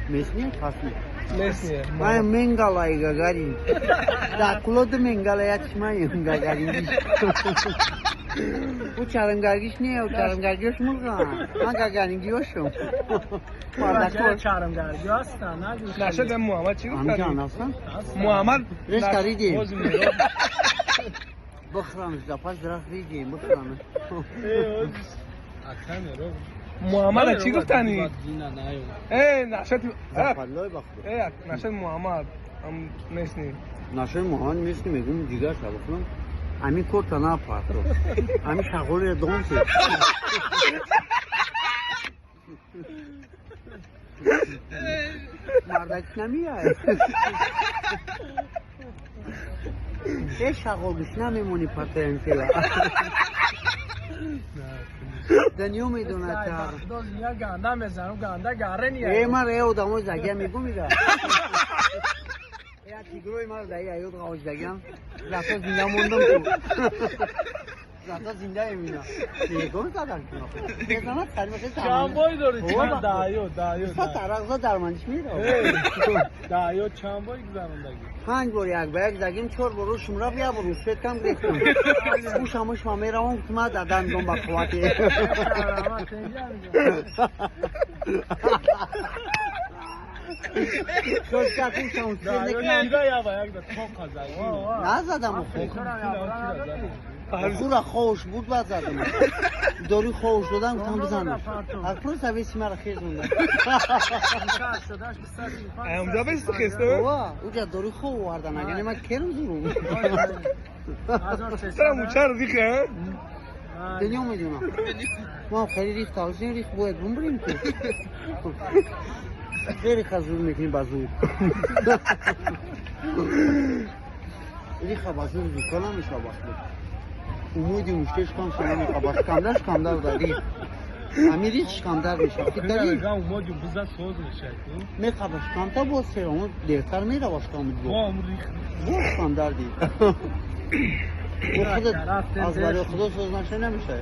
Местный пасни. Местный. Ман Менгалай Гагарин. Да, кулоду Менгалай ачмай Гагарин. У чарангаргиш не, у чарангаргиш мурга. Ман Гагарин гиошум. Мардакор чарангарги ҳастан, нагӯ. Нашад Муҳаммад чӣ гуфт? Амҷан ҳастан? Муҳаммад Реш каридем. Бихӯрамш, да пас дарахт ридем, бихӯрамш. Муҳаммад чӣ гуфтанӣ? Э, нашад Западлой ба худо. Э, нашад Муҳаммад ам местный. Нашои Муҳаммад местный мегӯм, дигар ша бихӯрам. Ами корта напарто. Ами шағолиро дон ки. Мардак намеяд. Э, шағол гӯш намемонӣ патентила. Дунё медонад тар. Я ганда мезанам, ганда гаре Э, не. ман э одамои загия мегӯм ида. Э, тигрои мара даи аёд ғавҷдагиам. Зато зинда мондам ку. Зато зиндаем ина. Мегӯм задан ку. Мезанад карим хел. Чанд бой дорӣ? О, Чанд даё, даё. Са тарақ за дарманиш мерав. Даё чанд бой гузарондагӣ? Панҷ бор як ба як задим, чор бор ушум рафт, як бор усветкам гирифтам. Ушам ушма меравам, гуфтам, дадам дом ба қуввати. Шошка ушам усвет накунам. Даё я ба як да тоқа задӣ. Назадам охо. Хура хош буд, баъд задам. Дори хош додам, гуфтам бизанам. Аз просто веси мара хезонда. Амҷа бес хеста? Ова, уҷа дори хов овардан, агар не ман керм зурум. Тара мучар рихе, Дунё медонам. Ман хеле рих тавзин рих бояд бумбирем ку. Хеле зур мекунӣ ба зур. Риха ба зур зука намеша бахт. Умеди муштеш кам шуда меқа шкамдар шкамдар да рих. Ами рих шкамдар меша. Ки дари Умоди биза соз мешад. меқа ба шкамта боз сера, он дертар мерава шкамд бо. Бо рих. Бо шкамдар ди. Бо худат аз барои худо соз наша намеша.